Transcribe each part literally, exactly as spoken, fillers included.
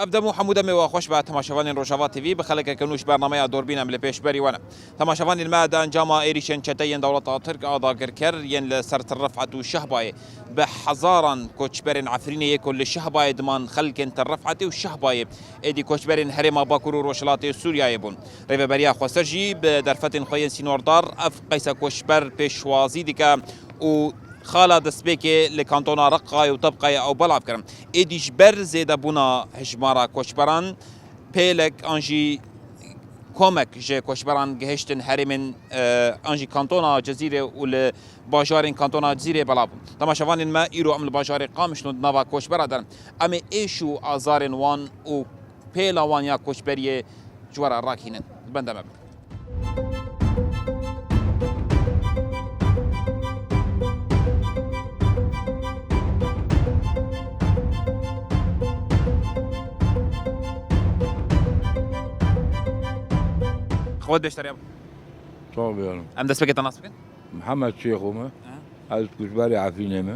Ev dem û hemû demê we xweş be, temaşevanên Rojava T V, bi xelekeke nû ji bernameya Dorbîn em li pêşberî we ne. Temaşevanên me, di encama êrîşên çeteyên dewleta Tirk a dagirker yên li ser Til Rifet û Şehbayê bi hezaran koçberên Efrînê yê ku li Şehbayê diman, xelkên Til Rifetê û Şehbayê êdî koçberên herêma Bakur û Rojhilatê Sûriyeyê bûn. Rêveberiya Xweser jî bi derfetên xwe yên sînordar ev qeysa koçber pêşwazî dike û xala destpêkê li kantona Reqayê û Tebqayê ew belav kirin. Êdî ji ber zêdebûna hejmara koçberan, pêlek an jî komek ji koçberan gihiştin herêmên, e, an jî kantona Cizîrê û li bajarên kantona Cizîrê belav bûn. Temaşevanên me, îro em li bajarê Qamişlo di nava koçbera de ne. Em ê êş û azarên wan û pêla wan ya koçberiyê ji we re rakînin. Li benda me bin. Xewet beşdariya. Sağ ol, yanım. Em destpêkê te nas bikin? Mihemed Şêxo me. Aha. Ez koçberê Efrînê me.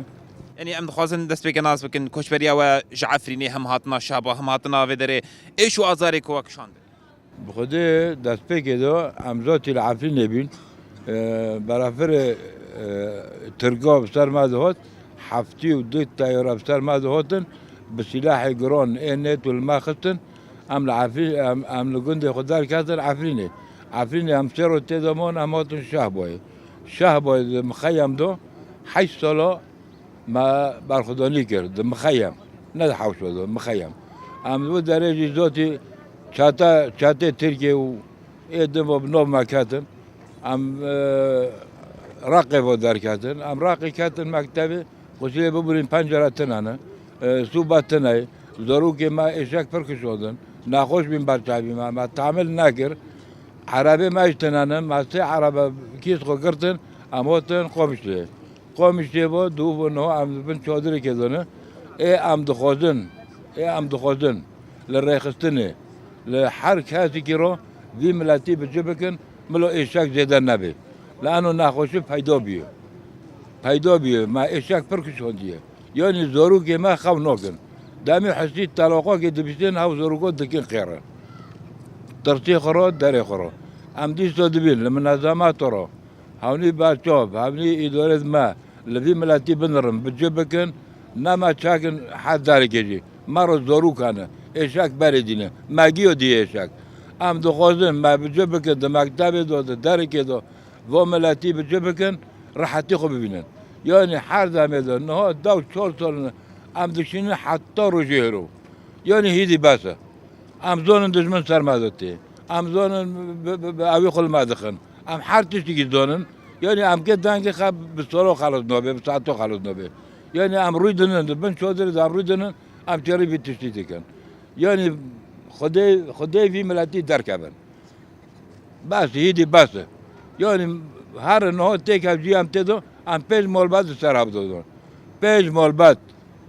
Yanî em dixwazin destpêkê nas bikin, koçberiya we ji Efrînê hem hatina Şehba, hem hatina vê derê, êş û azarê ku we kişand. Bi Xwedê destpêkê de em zotî li Efrînê bîn. E, berafirê, e, Tirka bi ser me dihot, heftî û du teyare bi ser me dihotin, bi sîlahê giran ê NATO li me xistin. Em li Efrî-, em, em li gundê xwe derketin Efrînê. Efrînê em sê roj tê de man, em hatin Şehbayê. Şehbayê di mixeyem de heşt sala me berxwedanî kir, di mixeyem. Ne di hewşa de, mixeyem. Em li wê derê jî zotî çete, çetê Tirkiyê û ê din ve bi nav me ketin. Em, e, Reqê ve derketin. Em Reqê ketin mektebê. Xwişilê bibûrîn pencere tune ne. E, sûba tune ye. Zarokê me êşek pir kişandin. Nexweş bîn ber çavî me. Me tahmil nekir. Erebê me jî tune ne. Me sê erebe kîs xwe girtin. Em hatin Qamişlê. Qamişlê ve dû ve niha em di bin çadirê kê dine. Ê em dixwazin. Ê em dixwazin. Li rêxistinê. Li her kesekî re vî miletî bi ci bikin. Milo êşek zêde nebe. Li eno nexweşî peyda bûye. Peyda bûye. Me êşek pir kişandiye. Yanî zarokê me xew nakin. Demê hesî telaqakê dibîstin, hew zaroko dikin qêre. Tirsê xwe re, derê xwe re. Em dîsa dibîn li minezemata re. Hewnî berçav, hewnî îdarê me. Li vî miletî binirin, bi ci bikin, nema çakin her derekê jî. Me re zarok hene, êşek berê dîne, me giyo dî êşek. Em dixwazin me bi ci bikin, di mektebê de, di derekê de, va miletî bi ci bikin, rehetî xwe bibînin. Yanî her demê de, niha dew çar sal in, em dişînin heta rojê hêro. Yanî hîdî bes e. Em zonin dijmin ser me de tê. Em zonin bi, bi, bi evî xwe li me dixin. Em her tiştekî zonin. Yanî em kê dengê xwe bi salo xelas nabe, bi saeto xelas nabe. Yanî em rûy dinin, di bin çadirê de em rûy dinin, em çêrî vî tiştî dikin. Yanî Xwedê, Xwedê vî miletî derkevin. Bes, hîdî bes e. Yanî her niha têk ev cî em tê de, em pênc malbat di ser hev de don. Pênc malbat.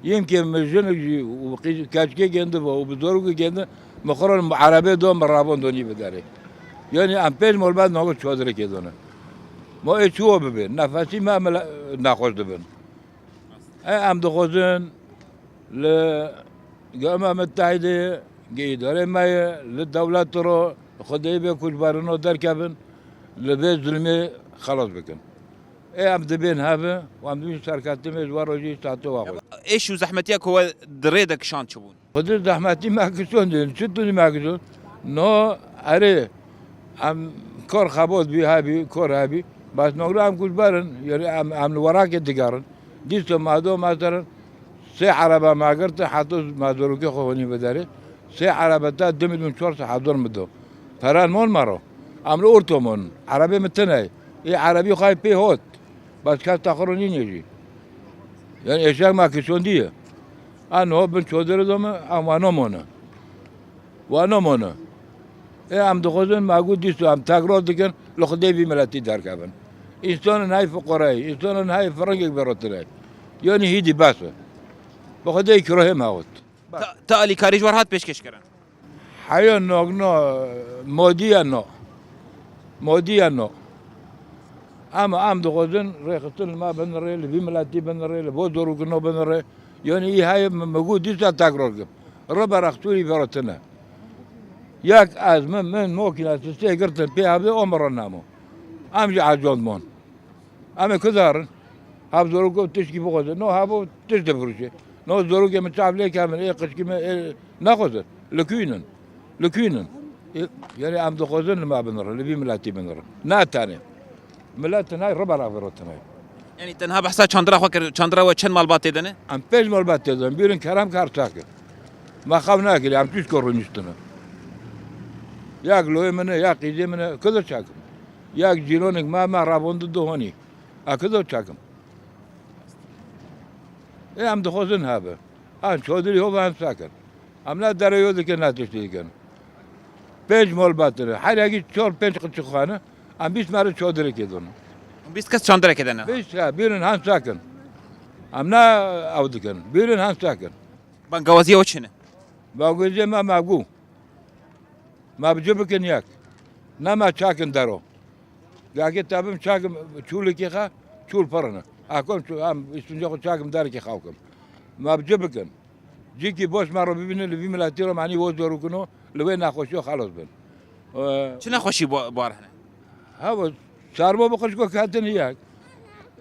Yim ke min jinik jî û qî-, keçikê gendi ve û bi zorokê gendi, min xwe re erebê da, min ravon donî bi derê. Yanî em pênc malbat nava çadirêkê done. Ma ê çi wa bibe? Nefesî me, em le-, nexweş dibin. E, em dixwazin li Gama Mitehîdê, ge îdarê me ye, li dewlet re, Xwedê be ku ji berino derkevin, li vê zulmê xelas bikin. Ê em dibên hev û em dibên serkeftin ê ji we rojî saetê we xwe. Êş û zehmetiya ku we di rê de kişand çi bûn? Xwedê zehmetî me kişand, çi tunî me kişand? No, erê, em kar xebat bî, hebî, kar hebî. Bes nogra em ku ji berin, yanî em, em li werakê digerin. Dîsa me do me serin, sê erebe me girtin, heta me zorokê xwe honî bi derê. Sê erebe te du milyon çar sed hezar min do. Peren mon me ro. Em li orto mon. Erebê min tune ye. Ê erebî xwe pê hot. Bes kes te xwe ro nîne jî. Yani eşek ma kişondiye. An ho bin çodere dome, an wa namone. Wa namone. E, em dixwazin, ma got dîsa em tekrar dikin, li Xwedê vî miletî derkevin. Însanên hay fuqarayî, însanên hay firengek verotinay. Yani hîdî bes e. Bi Xwedê kirahê me hot. Te, te alîkarî ji war hat pêşkêş kirin? Heya nagna, madiya na. Madiya na. Ama em dixwazin rêxistin li me bin rê, li vî miletî bin rê, li bo zorokino bin rê. Yani î heye min, min got dîsa tekrar kim. Ribera xtûrî veratine. Yek ez min, min makîna sisê girtin pê hevdê omra namo. Em jî ecand man. Em ê ku darin? Hev zorok û tişkî bixwazin. No hev û tişt difirûşe. No zorokê min çav lê kevin, ê qişkî min, ê nexwazin. Li kûynin. Li kûynin. Ê, yani em dixwazin li me binire, li vî miletî binire. Ne tenê. Milet tinay, ribera vê re tinay. Yani tenha behsa çandira xwe kir, çandira we çend malbat tê de ne? Em pênc malbat tê de ne. Bîrin kerem kar çak e. Me xew nekiriye, em tişko rûniştine. Ya giloyê min e, ya qîzê min e, ku da çakim. Ya cîronek me, me rabondu du honî. A ku da çakim. Ê, em dixwazin hebe. An çadirî ho ve em sakin. Em ne dereyo dikin, ne tiştî dikin. Pênc malbat tine. Her yekî çar pênc qirçixane. Em bîst merê çadirê kê done. Bîst kes çandirekê de ne? Bîst, ha, bîrin han sakin. Em ne ew dikin. Bîrin han sakin. Bangawaziya we çi ne? Bangawaziya me, me got. Me bi cî bikin yek. Ne me çakin dero. Gakê tebim çakim çûlikê xe, çûl pir ne. Ekom çû-, em îstunca xwe çakim derekê xew kim. Me bi cî bikin. Cîkî boş me re bibîne, li vî miletî re menî wo zorûkino, li wê nexweşiyo xelos bin. Ee, Çi nexweşî bo-, bar hene? Hevo, sermo bi qişko ketin yek.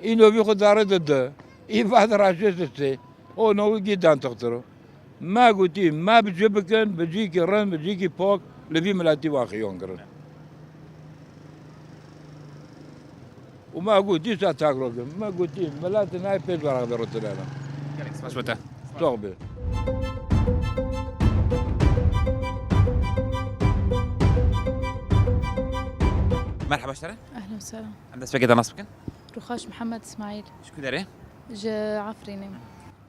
Îno vî xwe dare dide. Î ve de raşê sisê. O nowî gî dan tixtiro. Me gotî, me bi cî bikin, bi cîkî rind, bi cîkî pak, li vî miletî wan xiyon kirin. Û me got, dîsa tekrar kirin. Me gotî, miletê nayê pêş beraber tine ne. Gelek spas bo te. Sağ be. Merhaba ji te re. Ehlen selam. Em destpêkê te nas bikin. Rûxaş Mihemed Îsmaîl. Ji ku derê? Ji Efrînê me.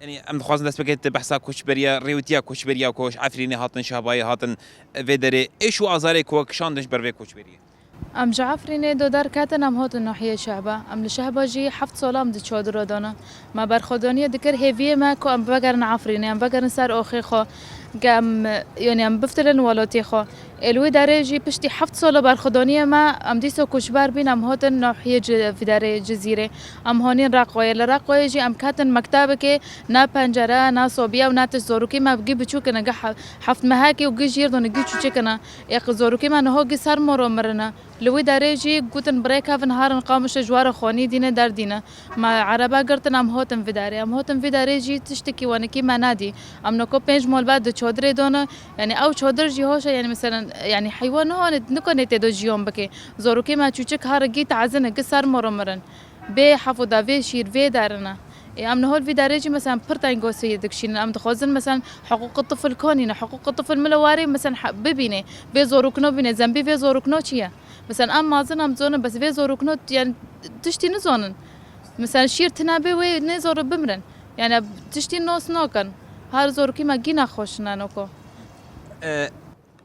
Yanî em dixwazin destpêkê tu behsa koçberiya, rêwîtiya koçberiya ku ji Efrînê hatin, Şehbayê hatin, vê derê êş û azarê ku kişandin ji ber vê koçberiyê. Em ji Efrînê do derketin, em hatin nahiyê Şehba. Em li Şehba jî heft sala em di çadira de ne. Me berxwedaniye dikir hêviyê me ku em vegerin Efrînê, em vegerin ser axê xwe. Ge em, yanî em biftilin welatê xwe. Ê li wê derê jî piştî heft sala berxwedaniye me, em dîsa koçber bîn, em hatin nahiyê Ci-, vî derê Cizîrê. Em hanîn Reqoyê. Li Reqoyê jî em ketin mektebekê, ne pencere, ne sobiye û ne tişt, zorokî me gî biçûk in, gî he-, heft mehekê û gî jêr done, gî çûçik in. Ê qi zorokî me niha gî ser moro mirin e. Li wî derê jî gotin birêkevin herin Qamişlo ji we re xanî dîne derdîne. Me erebe girtin, em hatin vî derê. Em hatin vî derê jî tiştekî wenikî me nedî. Em noko pênc malbat di çadirê de ne. Yanî ew çadir jî hoş e, yanî meselen, yanî heywan niha ne, nikane tê de jiyan bike. Zorokê me çûçik herin gî tazin e, gî ser moro mirin. Bê hef û da vê şîr, vê derine. Ê, em niha li vî derê jî, meselen, pir tengosiyê dikişînin. Em dixwazin, meselen, hiqûqê tifil kanîne. Hiqûqê tifil mile warê, meselen, he-, bibîne. Vê zorokno bîne. Zembî vê zorokno çi ye? Meselen, em mazin, em zonin, bes vê zorokno, yani, tiştî nizonin. Meselen, şîr tine bê wê nêzore bimrin. Yani, tiştî nos nakin. Her zorokî me gî nexweş ne noko. E,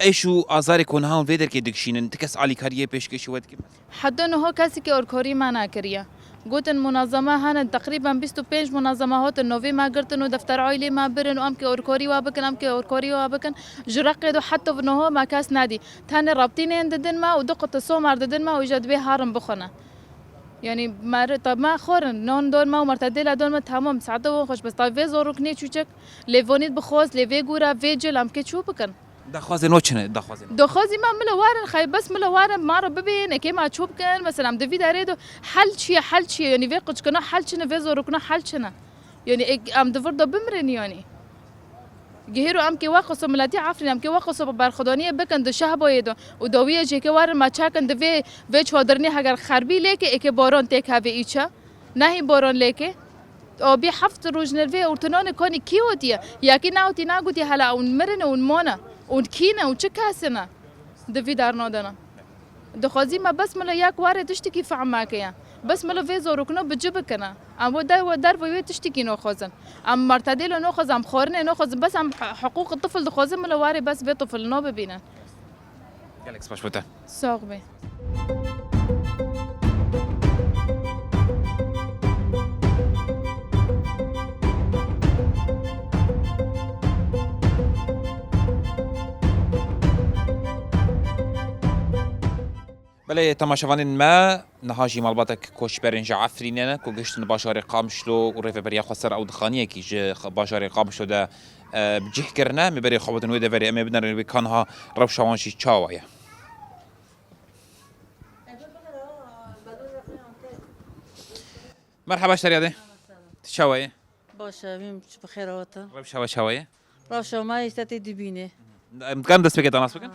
Êş û azarê ku niha hûn vê derkê dikişînin, ti kes alîkariyê pêşkêşî we dikin? Heta niha kesekî alîkarî me nekiriye. Gotin munazeme hene, teqrîben bîst û pênc munazeme hatin, novê me girtin û defter aîlê me birin û em kê alîkarî we bikin, em kê alîkarî we bikin. Ji Reqê de heta niha me kes nedî. Tenê rabtînên didin me û du qute somer didin me û îja dibê herin bixwine. Yanî me re-, ta me xwarin, nan don me û mertedêla don me, tamam, saete wan xweş, bes ta vê zoroknê çûçik, lê vonît bixwaz, lê vê gûra, vê cil, em kê çû bikin? Daxwazên we çi ne? Daxwazên we? Daxwazî me mile warin, xey bes mile warin, ma re bibêjin, ê kê ma çû bikin, mesela em di vî derê de hel çi ye, hel çi ye, yanî vê quçkina hel çi ne, vê zorokina hel çi ne? Yanî ê, em di vir de bimirin yanî. Gihêro em kê weqoso miletî Efrîn, em kê weqoso berxwedaniyê bikin di Şehbayê de û dawiyê jê kê warin ma çakin di vê, vê çadirinê heger xerbî lê ke ê kê boron têk hevê îçe. Nehî boron lê ke. Abî heft roj nirvê û tinanê konî kî otiye? Yekî neotî negotiye hela ewn mirin û mane. Û kî ne û çi kesine? Di vî dernadene. Dixwazî me bes mile yek were tiştekî fehm meke ye. Bes milo vê zorokino bi ci bikine. Em bo der we derve wê tiştekî noxwazin. Em martedêlo noxwazin, em xwarinê noxwazin. Bes em hi-, hiqûq tifl dixwazin, milo warê bes vê tiflino bibînin. Gelek spas bo te. Sax be. Belê temaşevanên me, niha jî malbatek koçberên ji Efrînê ne ku gihiştin bajarê Qamişlo û rêveberiya xweser ew di xaniyekî ji bajarê Qamişlo de, e, bi cih kirine. Em ê berê xwe bidin wê deverê, em ê binerin wê ka niha rewşa wan jî çawa ye. Merheba ji te re yadê. Tu çawa yî? Baş e, vîm bi xêr hate. Rewşa we çawa ye? Rewşa me îşte tê dibînê. Em dikarin destpêkê te nas bikin? Ha.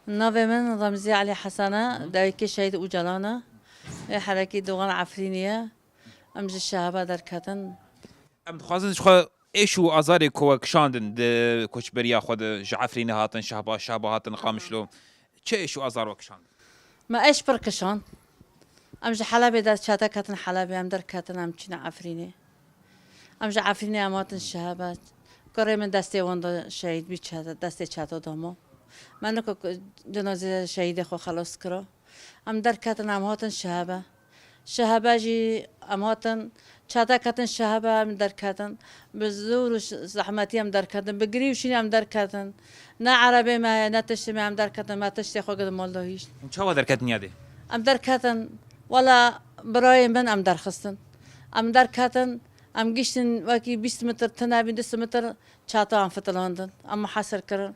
Navê min Remzî Elî Hesen e, dayikê Şehîd Ocalan e. Ê herekî Dogan Efrînî ye. Em ji Şehaba derketin. Em dixwazin ji xwe êş û azarê ku we kişandin di koçberiya xwe de ji Efrînê hatin, Şehba, Şehba hatin Qamişlo. Çi êş û azar we kişandin? Me êş pir kişand. Em ji Helebê de çete ketin Helebê, em derketin, em çîne Efrînê. Em ji Efrînê em hatin Şehebe. Kurê min destê wan de şehîd bî, çete, destê çeto de ma. Me niko cenazê şehîdê xwe xelas kira. Em derketin, em hatin Şehebe. Şehebe jî em hatin, çete ketin Şehebe, em derketin. Bi zor û ş-, zehmetî em derketin. Bi girî û şînê em derketin. Ne erebê me heye, ne tiştê me, em derketin. Me tiştê xwe girtin mal de hişt. Hûn çawa derketin yadê? Em derketin. Wela birayê min em derxistin. Em derketin. Em giştin wekî bîst metr tune bî, du sed metr çata em fitilandin. Em muhasir kirin.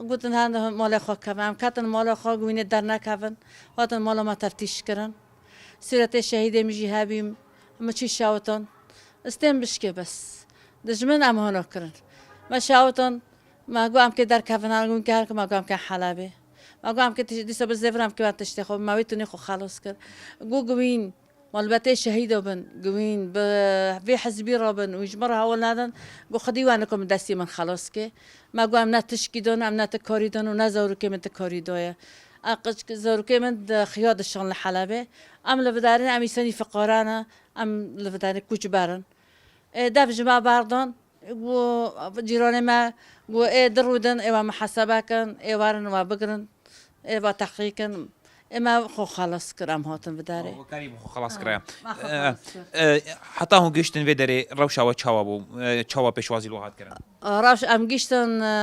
Gotin, "Hende malê xwe kevin." Em ketin malê xwe, guvînê dernekevin. Hatin mala me teftîş kirin. Sûretê şehîdê min jî hebî, min çî şawitan. Stên bişkê bes. Dijmin em hona kirin. Me şawitan, me got em kê derkevin, her guvîn ke her ke me got em ke Helebê. Me got em kê tij-, dîsa bi zêvir em kê me tiştê xwe, me wê tunê xwe xelas kir. Got guvîn, malbetê şehîda bin, guvîn bi vê hizbî re bin û ji me re hewl nadin, got Xwedî we niko min destî min xelas ke. Me got em ne tişkî don, em ne ti karî don û ne zarokê min ti karî daye. A qicik zarokê min di xiya dişan li Helebê. Em li vidarîn, em îsanî fiqaran e, em li vidarî kûçber in. Ê, dev ji me berdan, got cîranê me, got ê dirûdin, ê we muhesebe kin, ê werin we bigirin, ê we teqî kin. Ê me xwe xelas kir, em hatin vidarê. Û karî bi xwe xelas Ha, kire. me xwe Ee, xelas kir. e, heta hûn gihiştin vê derê rewşa we çawa bû? E, çawa pêşwazî li we hat kirin? Rewş em gihiştin, e,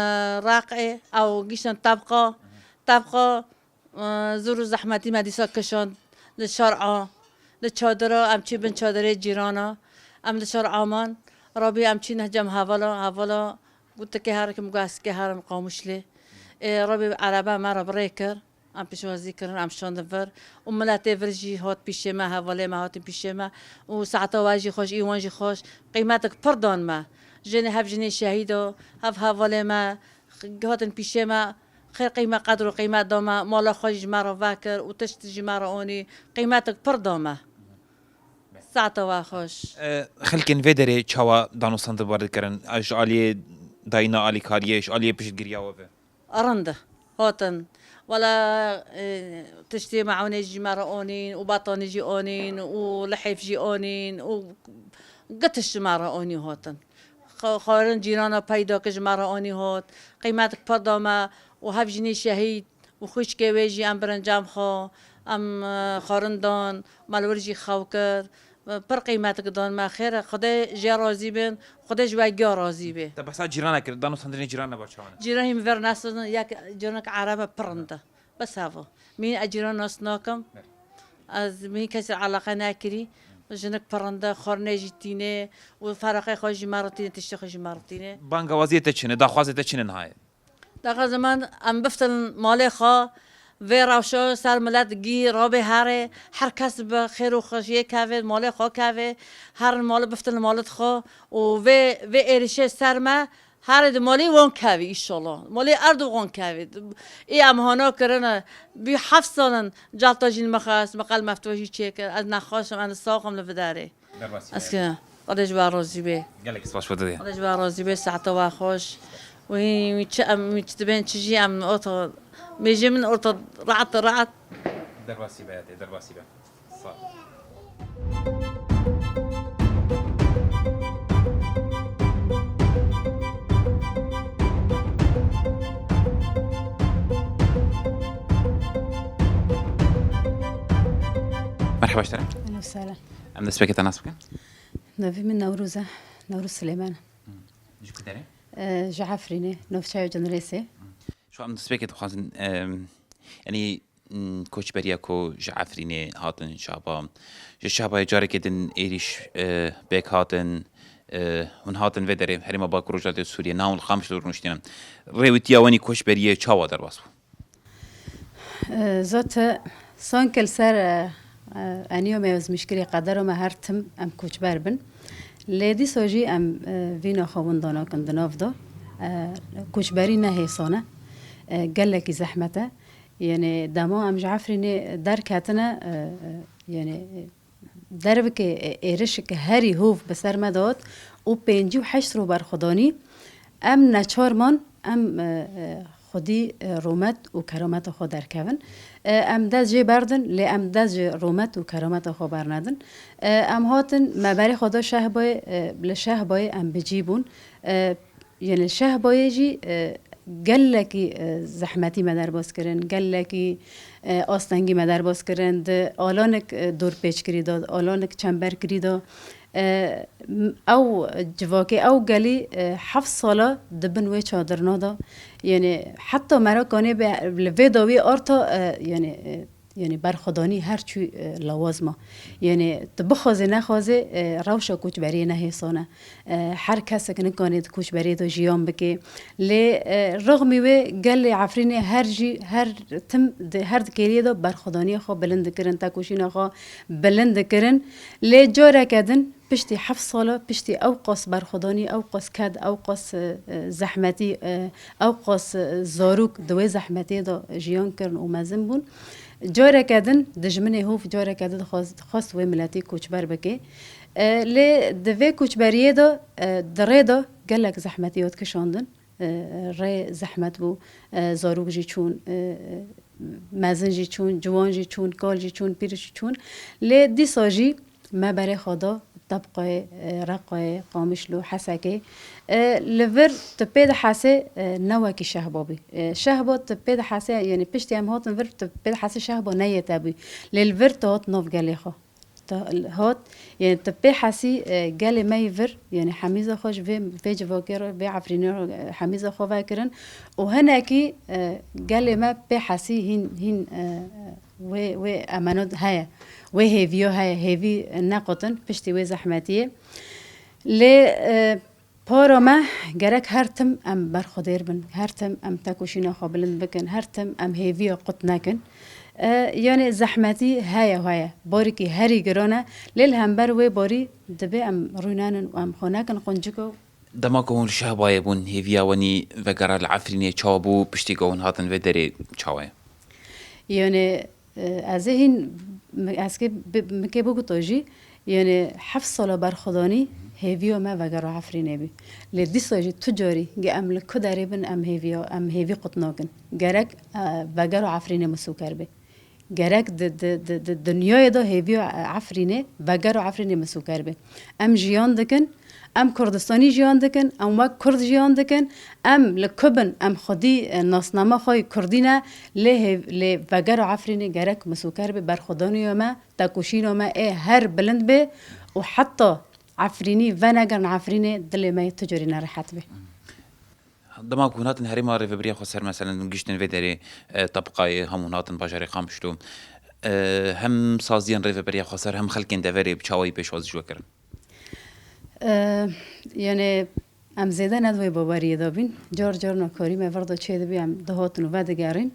Reqê, ew gihiştin Tebqa. Tebqa, e, zor û zehmetî me dîsa kişand li şer'a, li çadira, em çî bin çadirê cîrana. Em li şer'a man, rabî em çî neh cem hevala, hevala got, "Tikê herin," kim got, "Ez kê herin Qamişlê." Ê, rabî erebe me re bi rê kir. Em pêşwazî kirin, em şandin vir û miletê vir jî hat pîşê me, hevalê me hatin pîşê me û saeta we jî xweş, îwan jî xweş, qîmetek pir dan me. Jinê, hev jinê şehîd o, hev hevalê me, x-, hatin pîşê me, xêr qîme, qedr û qîmet da me, mala xwe jî ji me re vekir û tişt jî me re anî, qîmetek pir da me. Saeta we xweş. E, xelkên vê derê çawa danûstandin we re dikirin? Ji aliyê dayîna alîkariyê, ji aliyê piştgiriya we ve? Rind hatin. Wela, e, tiştê mewnê jî me re anîn û betanî jî anîn û lihêf jî anîn û gi tişt ji me re anî hatin. Xwe-, xwarin cîrana peyda kir ji me re anî hat. Qîmetik pir da me û hev jinê şehîd û xwişkê wê jî em birin cem xwe, em, e, xwarin dan, me li wir jî xew kir. Pir qîmetik dan me. Xêr e, Xwedê jê razî bin, Xwedê ji we giya razî bê. Te behsa cîranek kir, danûstandinê cîran ne ba çawa ne? Cîran hîn ver nesin, yek cîranek ereb e, pir rind e. Bes heva. Min ez cîran nas nakim. Evet. Ez min kesî eleqe nekirî. Jinik pir rind e, xwarinê jî tîne û feraqê xwe jî me re tîne, tiştê xwe jî me re tîne. Bangewaziyê te çi ne, daxwazê te çi ne nihayê? Daxwazê min, em biftin malê xwe, vê rewşa ser milet gî rabê herê, her kes bi xêr û xweşiyê kevê, malê xwe kevê, herin malê biftin malit xwe û vê, vê êrişê ser me, herê di malê wan kevê, înşallah. Malê Erdogan kevê. Ê em hana kirine, bî heft sal in, calta jî min xwest, min qel mefto jî çêkir, ez nexweş im, ez sax im li vidarê. Derbasî Ez be. Ki, Xwedê ji we razî bê. Gelek spas bo te. Xwedê ji we razî bê, saeta we xweş. Wî, wî çi em, wî çi dibên çi jî em orta, mêjê min orta rahat rahat. Derbasî be, te derbasî be. Sağ ol. Merhaba ji te re. Ehlen we sehlen. Em destpêkê te nas bikin. Navê min Newroz e. Newroz Silêman. Ji ku derê? E, ji Efrînê, navçeya Cinrêsê. Şu em destpêkê dixwazin, em, yanî, m, koçberiya ku ji Efrînê hatin Şaba, ji Şabayê carekê din êrîş, e, pêk hatin, e, hûn hatin vê derê herêma Bakur Rojhilatê Sûriyê, navin li Qamişlo rûniştîne. Rêwîtiya wenî koçberiyê çawa derbas bû? E, zot, e, sanki li ser, e, e, eniyo me ezmîşkirî qedero me her tim em koçber bin. Lê dîsa jî em, e, vîna xwe winda nakin di nav de. E, koçberî ne hêsan e. E, gelekî zehmet e. Yanî dema em ji Efrînê derketine, e, e, yanî, e, dervike, e, êrişike herî hov bi ser me de hat û pêncî û heşt roj berxwedanî, em neçar man, em, e, e, xwedî, e, rûmet û kerameta xwe derkevin. E, em dest jê berdin, lê em dest ji rûmet û kerameta xwe bernedin. E, em hatin, me berê xwe da Şehbayê, e, li Şehbayê em bi cî bûn. E, Yanî li Şehbayê jî, e, gelekî, e, zehmetî me derbas kirin, gelekî, e, astengî me derbas kirin, di alanek, e, dorpêçkirî de, alanek çemberkirî de, e, m-, ew civakê, ew gelî, e, heft sala di bin wê çadirna de. Yanî heta mera kanê be li vê dawî arta, e, yanî, e, Yanî berxwedanî her çû, e, lawaz ma. Yanî tu bixwazê nexwazê, e, rewşa koçberiyê ne hêsan e. E, her kesek nikane di koçberiyê de jiyan bike. Lê, e, rixmî wê gelê Efrînê her jî, her tim di, her di kêliyê de berxwedaniya xwe bilind dikirin, tekoşîna xwe bilind dikirin. Lê careke din piştî heft sala, piştî ew qas berxwedanî, ew qas ked, ew qas, e, e, zehmetî, e, ew qas, e, zarok di wê zehmetê de jiyan kirin û mezin bûn. Careke din dijminê hov, careke din dixwaz-, dixwest wê miletî koçber bike. E, lê di vê koçberiyê de, e, di rê de gelek zehmetî hat kişandin. E, rê zehmet bû, e, zarok jî çûn, e, mezin jî çûn, ciwan jî çûn, kal jî çûn, pîr jî çûn. Lê dîsa jî me berê xwe da Tebqayê, e, Reqayê, Qamişlo, Hesekê. E, li vir tu pê dihesê, e, ne wekî Şehba bî. E, Şehba tu pê dihesê, yanî piştî em hatin vir, tu pê dihesê Şehba ne yê te bû. Lê li vir tu hat nav gelê xwe. Tu hat, yanî tu pê hesî, e, gelê me yê vir, yanî hemîza xwe ji vê, vê civakê re, vê Efrînê re, e, hemîza xwe vekirin. Û hinekî, e, gelê me pê hesî hîn, hîn, e, wê, wê emenod heye. Wê hêviyo heye. Hêvî nequtin piştî wê zehmetiyê. Lê, e, para me gerek her tim em berxwedêr bin, her tim em tekoşîna xwe bilind bikin, her tim em hêviya qut nekin. E, yanî zehmetî heye, heye. Barîkî herî giran e, lê li hember wê barî dibê em rûnenin û em xwe nekin qunciko. Dema ku hûn li Şehbayê bûn, hêviya wenî vegera li Efrînê çawa bû, piştî ku hûn hatin vê derê çawa ye? Yanî, e, ez ê hîn, mi-, ez kê bi-, min kê biguto jî, yanî heft sala berxwedanî hêviya me vegera Efrînê bî. Lê dîsa jî tu carî, ge em li ku derê bin, em hêviya, em hêvî qut nakin. Gerek, e, vegera Efrînê misûker bê. Gerek di, di, di, di dinyayê de hêviya Efrînê, vegera Efrînê misûker be. Em jiyan dikin, em Kurdistanî jiyan dikin, em wek Kurd jiyan dikin, em li ku bin, em xwedî, e, nasnama xwe yê Kurdî ne, lê hêv-, lê vegera Efrînê gerek misûker be, berxwedaniya me, tekoşîna me ê her bilind be û heta Efrînî venegerin Efrînê, dilê me yê tu carî nerehet be. Dema ku hûn hatin herêma Rêveberiya Xweser, meselen, giştin vê derê, e, Tebqayê, hem hûn hatin bajarê Qamişlo, e, hem saziyên Rêveberiya Xweser, hem xelkên deverê bi çawayî pêşwazî ji we kirin? E, yanî em zêde ne di wê baweriyê de bîn. Car car nakarî me vir de çêdibî, em dihatin û vedigerîn.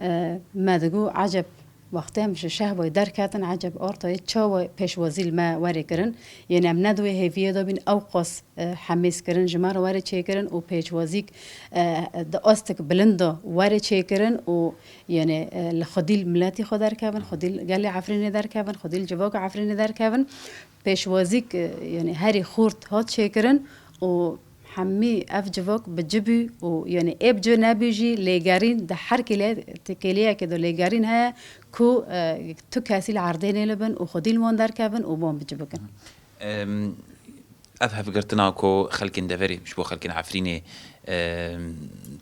E, me digot, eceb, wextê em ji Şehbayê derketin, eceb artayê çawa pêşwazî li me were kirin? Yanî em ne di wê hêviyê de bîn, ew qas, e, hemêz kirin, ji me re were çêkirin û pêşwazîk, e, di astik bilind de were çêkirin û, yanî, e, li xwedî li miletî xwe derkevin, xwedî li gelê Efrînê derkevin, xwedî li civaka Efrînê derkevin. Pêşwazîk, e, yanî herî xurt hat çêkirin û Hemî ev civok bi ci bû û, yanî, ê bi ci nebû jî lêgerîn di her kêlê-, kêliyekê de lêgerîn heye ku, e, tu kesî li erdê nêlibin û xwedî li wan derkevin û wan bi ci bikin. Em, ev hevgirtina ku xelkên deverê, ji bo xelkên Efrînê, em,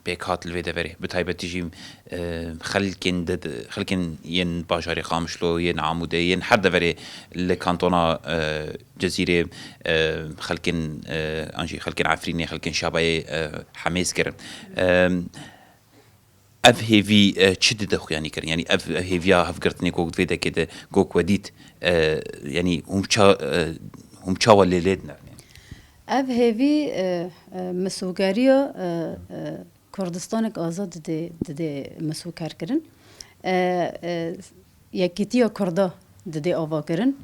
pêk hat li vê deverê, bi taybetî jî, em, xelkên de, xelkên yên bajarê Qamişlo, yên Amûdê, yên her deverê li kantona, e, Cizîrê, e, xelkên, e, an jî xelkên Efrînê, xelkên Şabayê, e, hemêz kirin. Em, Ev hêvî, e, çi dide xuyanî kirin? Yanî ev hêviya hevgirtinê ku vê dekê de ku we dît, e, yanî hûn ça-, e, hûn çawa lê lê dinerînin? Ev hêvî, e, e, misûgeriya, e, e, Kurdistanek azad didê, didê misûkerkirin. E, e, yekîtiya Kurda didê avakirin.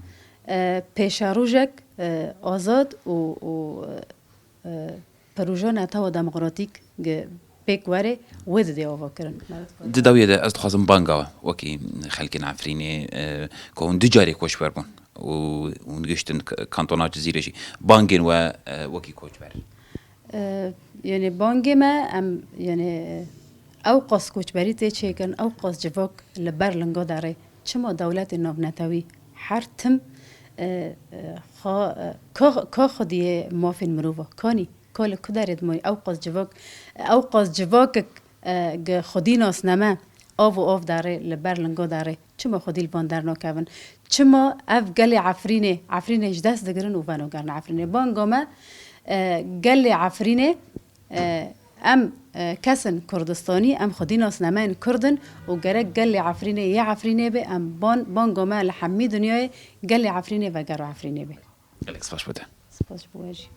E, pêşerojek, e, azad û, û, e, e, proje netewa demokratîk gi-, pêk were, wê didê avakirin. Di dawiyê de ez dixwazim banga wekî xelkên Efrînê, e, ku hûn du carê koçber bûn û hûn giştin k-, kantona Cizîrê jî. Bangên we, e, wekî koçber? E, yanî bangê me, em, yanî, ew qas koçberî tê çêkirin, ew qas civak li ber linga derê. Çima dewletên navnetewî her tim, e, e, xwe, e, ka, ka xwediyê mafên mirova, kanî? Ka li ku derê dimayî ew qas civak, ew qas civakek, e, gi xwedî nasneme, av û av derê, li ber lingo derê. Çima xwedî li van dernakevin? Çima ev gelê Efrînê, Efrînê ji dest digirin û venogerin Efrînê? Banga me, e, gelê Efrînê, e, em, e, kesin Kurdistanî, em xwedî nasneme yên Kurd in û gerek gelê Efrînê yê Efrînê be, em ban-, banga me li hemî dinyayê gelê Efrînê vegero Efrînê be. Gelek spas bo te. Spas ji bo we jî.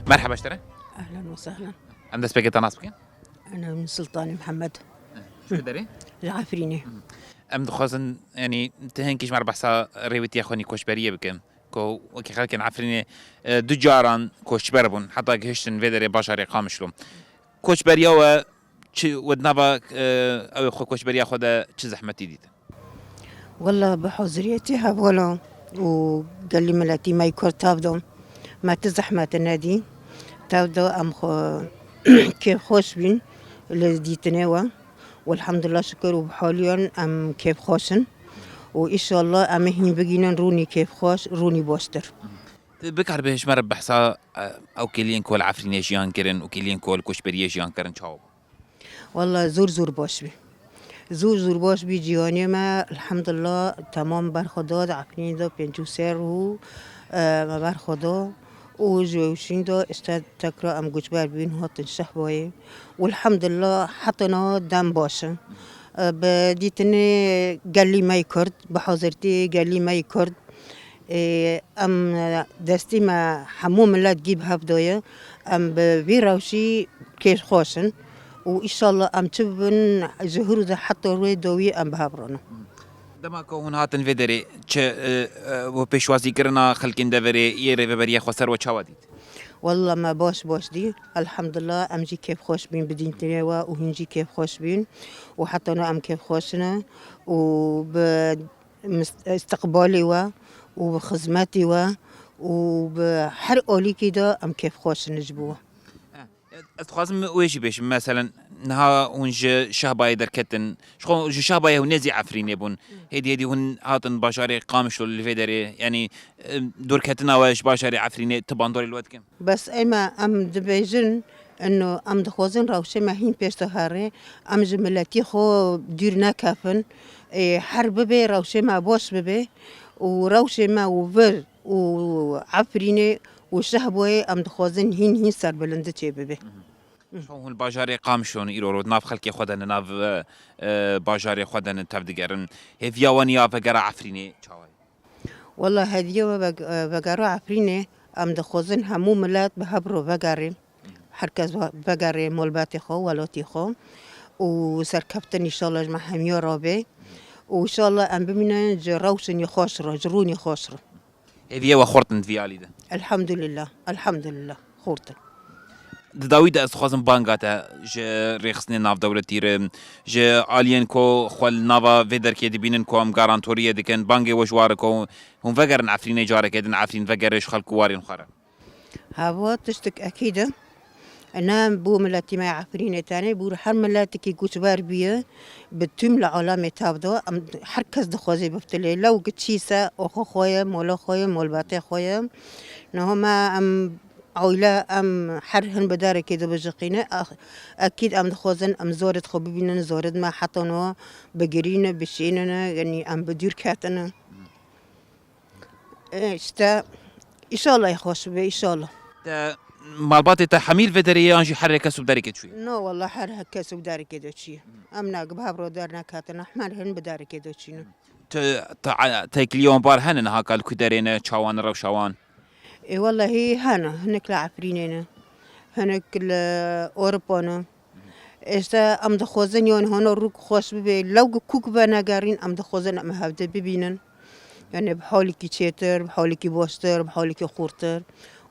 Merhaba ji te re. Ehlen we sehlen. Em destpêkê te nas bikin. Ana min Sultanî Mihemed. Ji ku derê? Ji Efrînê. Em dixwazin, yanî, tu hinkî ji me re behsa rêwîtiya xwe nî koçberiyê bikin. Ku wekî xelkên Efrînê, e, du caran koçber bûn, heta gihiştin vê derê bajarê Qamişlo. Koçberiya we çi, we di nava, e, ew xwe koçberiya xwe de çi zehmetî dît? Wela bi haziriyetî hevala û gelî miletî me yî Kurd tev de me ti zehmete nedî. Tev de em xwe kêfxweş bîn li dîtinê we. Welhamdulillah şikir û bi haliyan em kêfxweş in. Û îşallah em ê hîn bigînin rûnî kêfxweş, rûnî baştir. Tu bikaribê ji me re behsa, e, ew kêliyên ku li Efrînê jiyan kirin û kêliyên ku li koçberiyê jiyan kirin çawa bû? Wela zor zor baş bî. Zor zor baş bî cîhanê me, elhamdulillah, temam berxwe da di Efrînê de pêncî sê rû, e, me berxwe da. Û ji wê şîn de îşte tekra em goçber bûn hatin Şehbayê. Û elhamdulillah heta niha dem baş e. E, bi dîtinê gelî me yî Kurd, bi hazirtî gelî me yî Kurd, ê, em, destî me hemû milet gî bi hev daye. Em bi vî rewşî kêfxweş in û îşallah em çi bibin ji hûr de heta rûyê dawî em bi hev rûnin. Dema ku hûn hatin vê derê, çi, e, e, bo pêşwazîkirina xelkên deverê yê Rêveberiya Xweser we çawa dît? Walla me baş baş dî. Elhamdulillah em jî kêfxweş bîn bi dîtinê we û hûn jî kêfxweş bîn û heta niha em kêfxweş ne û bi mis-, istiqbalê we û bi xizmetê we û bi her alîkî de em kêfxweş in ji bo we. Ez dixwazim wê jî bêjim, meselen, niha hûn ji Şehbayê derketin, ji xwe ji Şehbayê hûn nêzî Efrînê bûn. Hêdî hêdî hûn hatin bajarê Qamişlo li vê derê, yanî, e, dorketina we ji bajarê Efrînê ti bandorê li we dikin? Bes ê me em dibêjin, ino em dixwazin rewşê me hîn pêş de here, em ji miletî xwe dûr nekefin, ê, her bibe rewşê me baş bibe û rewşê me û vir û Efrînê û Şehboyê em dixwazin hîn hîn serbilind çêbibe. Ji xwe hûn li bajarê Qamişlo ne, îro rû di nav xelkê xwe de ne, nav, e, e, bajarê xwe de ne, tev digerin. Hêviya wan ya vegera Efrînê çawa ye? Wela hêviya we veg-, e, vegera Efrînê, em dixwazin hemû milet bi hev re vegerê. Her kes ve-, vegerê malbatê xwe, welatê xwe. Û serkeftin înşallah ji me hemiya re be. Û înşallah em bimînin ji rewşên xweş re, ji rûnê xweş re. Hêviyê we xurt in di vî alî de? Elhamdulillah, elhamdulillah, xurt in. Di dawî de ez dixwazim banga te ji rêxistinên navdewletî re, ji aliyên ku xwe li nava vê derkê dibînin ku em garantoriyê dikin, bangê we ji wan re ku hûn vegerin Efrînê, carekê din Efrîn vegere ji xelk û warên xwe re. Hava tiştek ekîd e. Ne bo miletî me Efrînê tenê, bo her miletekî koçber bûye, bi tüm li alemê tav de, em her kes dixwaze biftilê. Lew ki çî se, oxo xwe ye, mola xwe ye, molbatê xwe ye. Niha me em Eyle em her hin bi derekê de bijiqîne. Ex-, ekîd em dixwazin em zorit xwe bibînin, zorit me heta niha bigirîne, bişînine, yanî em bi dûr ketine. E, işte, îşallah xweş be, îşallah. Te malbatê te hemî li vê derê ye yan jî her kes û bi derekê çûye? No, wallah her kes û bi derekê de çûye. Em ne bi hev re derneketine, her hin bi derekê de çûne. Tu, tu, têkiliyê wan bar hene niha ka li ku derê ne, çawan, rewşa wan? Ê, wellehî hene, hinek li Efrînê ne, hinek li Ewropa ne. Îşte em dixwazin, yani, hona rûk xweş bibe, lew ku kûk venegerîn, em dixwazin em hevde bibînin. Yani, bi holekî çêtir, bi holekî baştir, bi holekî xurtir.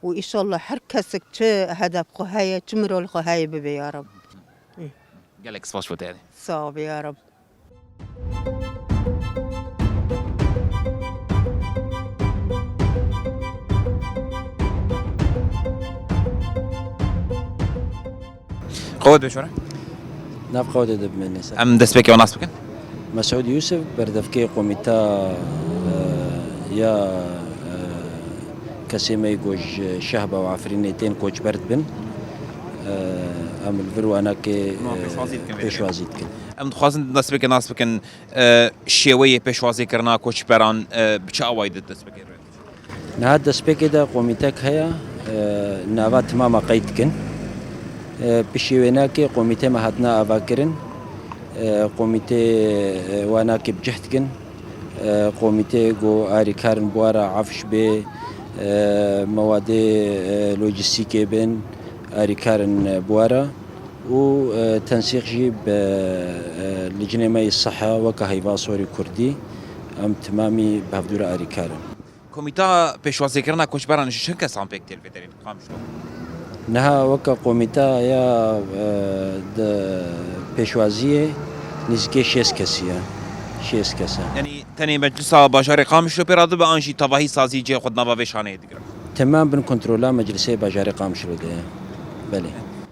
Û îşallah her kesek çi hedef xwe heye, çi mirol xwe heye bibe, ya Reb. Gelek spas bo te. Sağ ol, ya Reb. Qewet be şore. Nav qewetê de bimêne ser. Em destpêkê wan nas bikin. Mesûd Yûsif, berdevkê komîta, e, ya, e, kesê me ku ji Şehba û Efrînê tên koçber dibin. E, em li vir wanakê, Wan e, pêşwazî dikin vê derê. Pêşwazî dikin. Em dixwazin destpêkê nas bikin, e, şêweyê pêşwazîkirina koçberan, e, bi çi awayî de dest pê kiriye? Niha destpêkê de komîtek heye, e, nava timama qeyd dikin. E, piştî wênakê komîtê me hatine avakirin. E, komîtê, e, wanakê bi cih dikin. E, komîtê ku arîkarin bi wa re efş bê, e, mewadê, e, lojîstîkê bên, arîkarin, e, bi wa re. Û, e, tensîq jî bi, e, licnê me yê siha weke Heyva Sorî Kurdî, em timamî bi hevdû re arîkar in. Komîta pêşwazîkirina koçberan ji çend kesan pêk tê li vê derê li Qamişlo? Niha weke komîta ya, e, di pêşwaziyê nîzikê şêst kesî ye. Şêst kes e. Yanî tenê Meclisa Bajarê Qamişlo pê radibe an jî tevahî sazî cihê xwe di nava vê şaneyê digirin? Temam bin kontrola Meclisê Bajarê Qamişlo de ye. Belê.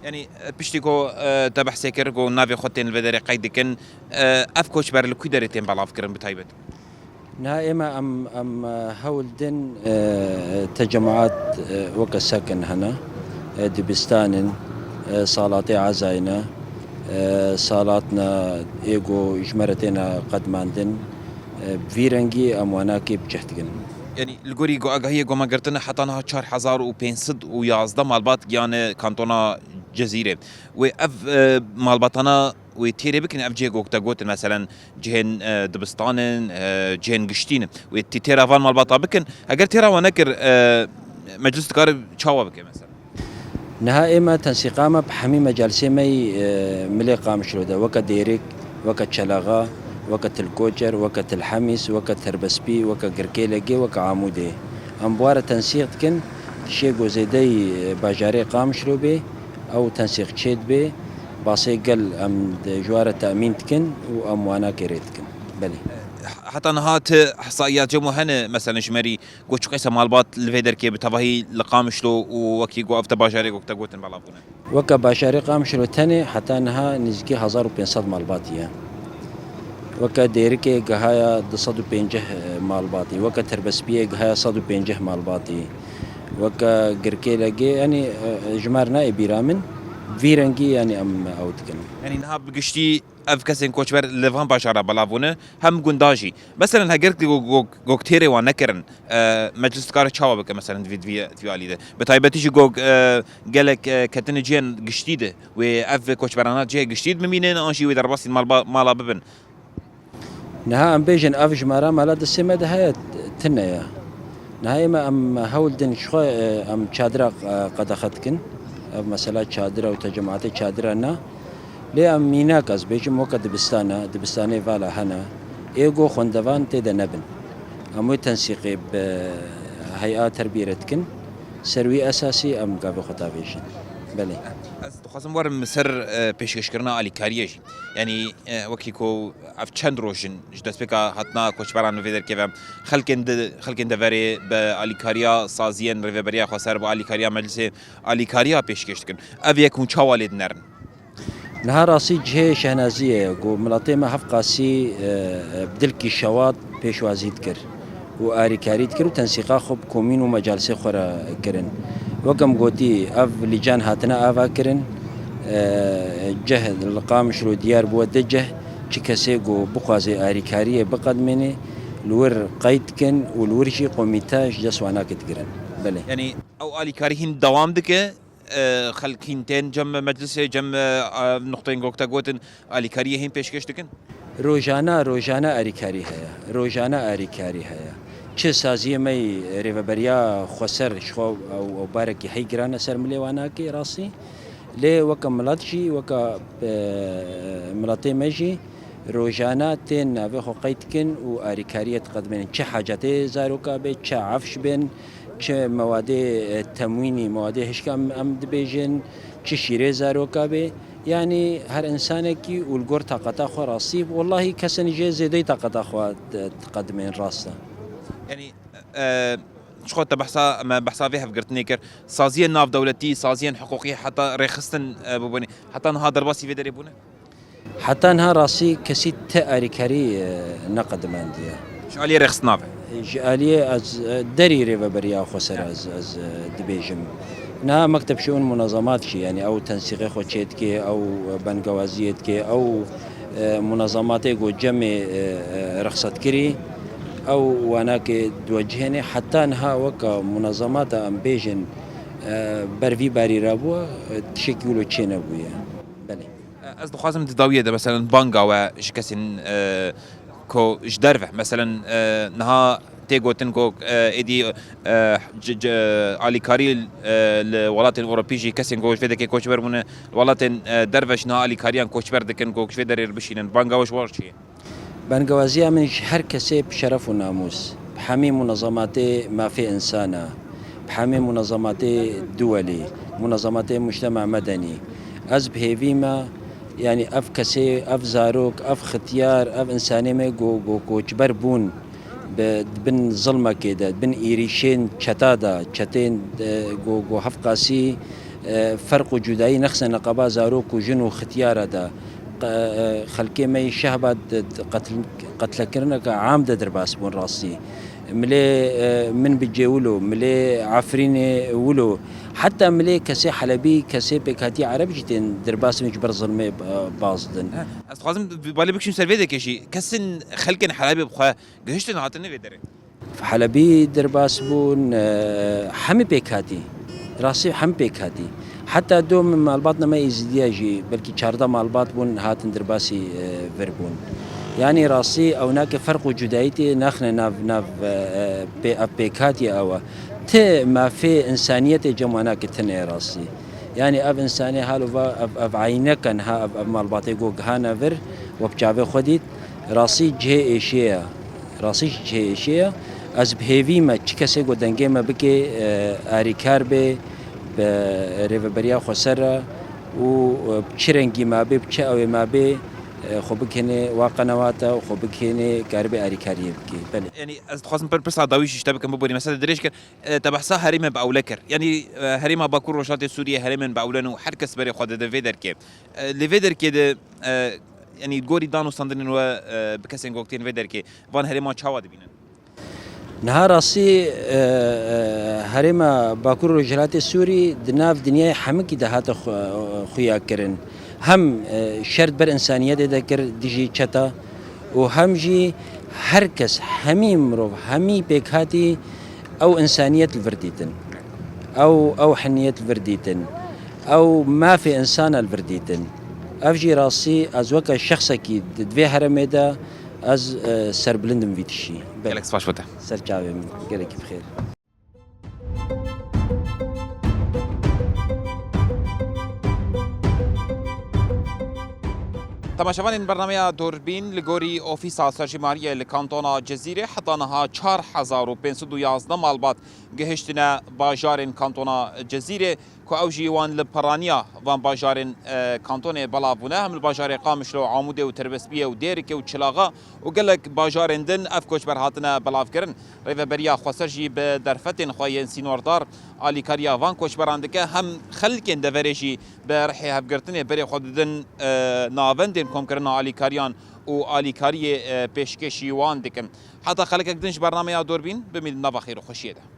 Yanî, e, piştî ku, e, te behsê kir ku navê xwe tên li vê derê qeyd dikin, e, ev koçber li ku derê tên belavkirin bi taybet? Niha ême em, em, e, hewl din, e, tecemaat, e, weke sekin hene, e, dibistan in, e, salatê ezayî ne, e, salat ne ê ku ji me re têne qedmandin, e, bi vî rengî em wanakê bi cih dikin. Yanî li gorî ku agahiyê ku me girtine heta niha çar hezar û pênc sed û yazdeh malbat giyane kantona Cizîrê. Wê ev, e, malbatana wê têrê bikin, ev cihê ku te gotin, meselen, cihên, e, dibistan in, e, cihên giştî ne. Wê tê-, têra van malbata bikin. Heger têra wan nekir, e, meclis dikare çawa bike, meselen? Niha ême tensîqa me bi hemî mecalisê me yî, e, milê Qamişlo de, weke Dêrik, weke Çelaxa, weke Til Koçer, weke Til Hemîs, weke Terbespî, weke Girkêlegê, weke Amûdê. Em bi wa re tensîq dikin, şê ku zêdeyî, e, bajarê Qamişlo bê, ew tensîq çêdibe, basê gel em di ji wa re temîn dikin û em wanakê rê dikin. Belê. Heta niha ti ihsaiya cem û hene, meselen ji me rî ku çiqas malbat li vê derkê bi tevahî li Qamişlo û wekî ku ev te bajarê ku te gotin belav bûne? Weke bajarê Qamişlo tenê heta niha nêzîkî hezar û pênc sed malbatî ye. Weke Dêrikê gihaya du sed û pêncî malbatî, weke Terbespiyê gihaya sed û pêncî malbatî, weke Girkêlegê, yanî, e, e, ji me re nayê bîra min, vî rengî, yanî, em ew dikin. Yanî niha bi giştî ev kesên koçber li van bajara belav bûne, hem gunda jî. Meselen, heger ku, ku, ku têrê wan nekirin, e, meclis dikare çawa bike, meselen, di vî, di vî, di vî alî de? Bi taybetî jî ku, e, gelek, e, ketine cihên giştî de, wê ev koçberana cihê giştî de bimînin, an jî wê derbasî malba-, mala bibin. Niha em bêjin ev jimara mala destê me de heye, tune ye. Niha ême em hewl din ji xwe, e, em çadira, e, qedexe dikin. Ev mesela çadira û tecemaatê çadira ne. Lê em mînak ez bêjim weke dibistan e, dibistanê vala hene. Ê ku xwendevan tê de nebin. Em wê tensîqê bi heya terbiyê re dikin. Ser wî esasî em gavê xwe davêjin. Belê. Ez dixwazim werim ser, e, pêşkêşkirina alîkariyê jî. Yanî, e, wekî ku ev çend roj in ji destpêka hatina koçberan li vê derkê ve, xelkên di, xelkên deverê bi alîkariya saziyên Rêveberiya Xweser, bi alîkariya Meclisê, alîkariya pêşkêş dikin. Ev yek hûn çawa lê dinerin? Niha rastî cihê şehnaziyê ye ku miletê me hevqasî, e, e, bi dilkî şewat pêşwazî dikir û arîkarî dikir û tensîqa xwe bi komîn û mecalisê xwe re kirin. Wek em gotî, ev lîcan hatine ava kirin, e, cih li Qamişlo diyar bûye du cih, çi kesê ku bixwaze arîkariyê biqedmêne, li wir qeyd dikin û li wir jî komîte ji dest wana digirin. Belê. Yanî ew alîkarî hîn dewam dike? E, xelk hîn tên cem meclisê, cem, e, a, nuqteyên ku te gotin, alîkariyê hîn pêşkêş dikin? Rojane, rojane alîkarî heye. Rojane alîkarî heye. Çi saziyê me yî Rêveberiya Xweser ji xwe ew, ew barekî hey giran e ser milê Wanakê rastî. Lê weke milet jî, weke, e, miletê me jî rojane tên navê xwe qeyd dikin û alîkariyê diqedmênin. Çi hacetê zaroka be, çi efş bên, çi mewadê, e, temwînî, mewadê hişka em, em dibêjin, çi şîrê zaroka bê. Yanî her însanekî û li gor taqeta xwe rastî, wellahî kesên jê zêdeyî taqeta xwe di-, diqedimên rast e. Yanî, e, ji xwe te behsa, me behsa vê hevgirtinê kir. Saziyên navdewletî, saziyên hiqûqî heta rêxistin, e, bibûnê. Heta niha derbasî vê derê bûne? Heta niha rastî kesî ti alîkarî, e, neqedimandiye. Ji aliyê rêxistina ve? Ji aliyê ez, e, derî Rêveberiya Xweser ez, ez, e, dibêjim. Niha Mekteb Şiûn Munezemat jî, yanî ew tensîqê xwe çêdike, ew bengewaziyê dike, ew, e, munezematê ku cemê, e, e, rexsetkirî, ew wanakê diwecihêne. Heta niha weke munezemata em bêjin, e, ber vî barî re bûye, e, tiştekî wilo çênebûye. Belê. Ez dixwazim di dawiyê de, meselen, banga we ji kesên, e, ku ji derve, meselen, e, niha tê gotin ku, e, êdî, e, c-, c-, alîkarî, e, li welatên Ewropî jî kesên ku ji vê derkê koçber bûne, li welatên, e, derve jî niha alîkariyan koçber dikin ku ji vê derê re bişînin. Banga we ji we re çi ye? Bengewaziya min ji her kesê bi şeref û namûs, bi hemî munezematê mafê însan e, bi hemî munezematê duwelî, munezematê mujtema medenî. Ez bi hêvî me, yanî ev kesê, ev zarok, ev xityar, ev însanê me ku, ku koçber bûn, bi, di bin zilmekê de, di bin êrîşên çeta de, çetên, e, ku, ku hevqasî, e, ferq û cudayî nexistin neqeba zarok û jin û xityara de. Qe-, e, xelkê me yî Şehba di, di qetl-, qetlekirineke am de derbas bûn rastî. Milê, e, Minbicê wilo, milê Efrînê wilo. Heta milê kesê Helebî, kesê pêkhatî Ereb jî tên derbas bin ji ber zilmê, e, baz din. He, ez dixwazim balê bikişim ser vê derkê jî. Kesên xelkên Helebê bi xwe gihiştin hatin vê derê? Helebî derbas bûn, e, hemî pêk hatî. Rastî hemî pêk hatî. Heta do min malbatna me Êzidiya jî, belkî çardeh malbat bûn, hatin derbasî, e, vir bûn. Yanî rastî ew nake ferq û cudayî tê naxine nav, nav, e, e, pê-, ev pêk hatî ew e. Ti mafê însaniyetê cem wana ke tune rastî. Yanî ev însanê halo va, ev, ev eyneke niha ev, ev malbatê ku gihane vir, we bi çavê xwe dît, rastî cihê êşê ye. Rastî jî cihê êşê ye. Ez bi hêvî me çi kesê ku dengê me bike, e, arîkar be, bi Rêveberiya Xweser re û, e, bi çi rengî me bê, bi çi ewê me bê, e, xwe bikêne wa qenewata û xwe bikêne karibe arîkariyê bike. Belê. Yanî ez dixwazim pir-, pirsa dawî jî ji te bikim, biborî me ser dirêj kir. E, te behsa herêmê bi ewle kir. Yanî, e, herêma Bakur Rojhilatê Sûriyê herêmên bi ewle ne û her kes berê xwe dide vê derkê. E, li vê derkê de, e, yanî gorî danûstandinên we, e, bi kesên ku tên vê derkê, van herêma çawa dibînin? Niha rastî, e, e, herêma Bakur Rojhilatê Sûrî di nav dinyayê hemikî de hate xu-, xuya kirin. Hem, e, şer ber însaniyetê de kir dijî çeta û hem jî her kes, hemî mirov, hemî pêkhatî ew însaniyet li vir dîtin. Ew, ew heniyet li vir dîtin. Ew mafê însana li vir dîtin. Ev jî rastî ez weke şexsekî di, di vê herêmê de ez, e, serbilind im vî tişî. Be- Gelek spas bo te. Ser çavê min. Gelekî bi xêr. Temaşevanên bernameya Durbîn, li gorî Ofîsa Serjêmariyê li Kantona Cezîrê heta niha çar hezar û pênc sed û yazdeh malbat gihiştine bajarên Kantona Cezîrê. Ku ew jî wan li piraniya van bajarên, e, kantonê belav bûne, hem li bajarê Qamişlo, Amûdê û Tirbespiyê û Dêrikê û Çilaxa û gelek bajarên din ev koçber hatine belavkirin. Rêveberiya Xweser jî bi derfetên xwe yên sînordar alîkariya van koçberan dike, hem xelkên deverê jî bi rihê hevgirtinê berê xwe didin, e, navendên komkirina alîkariyan û alîkariyê, e, pêşkêşî wan dikin. Heta xelkek din ji bernameya Dorbîn bimînin nava xêr û xweşiyê de.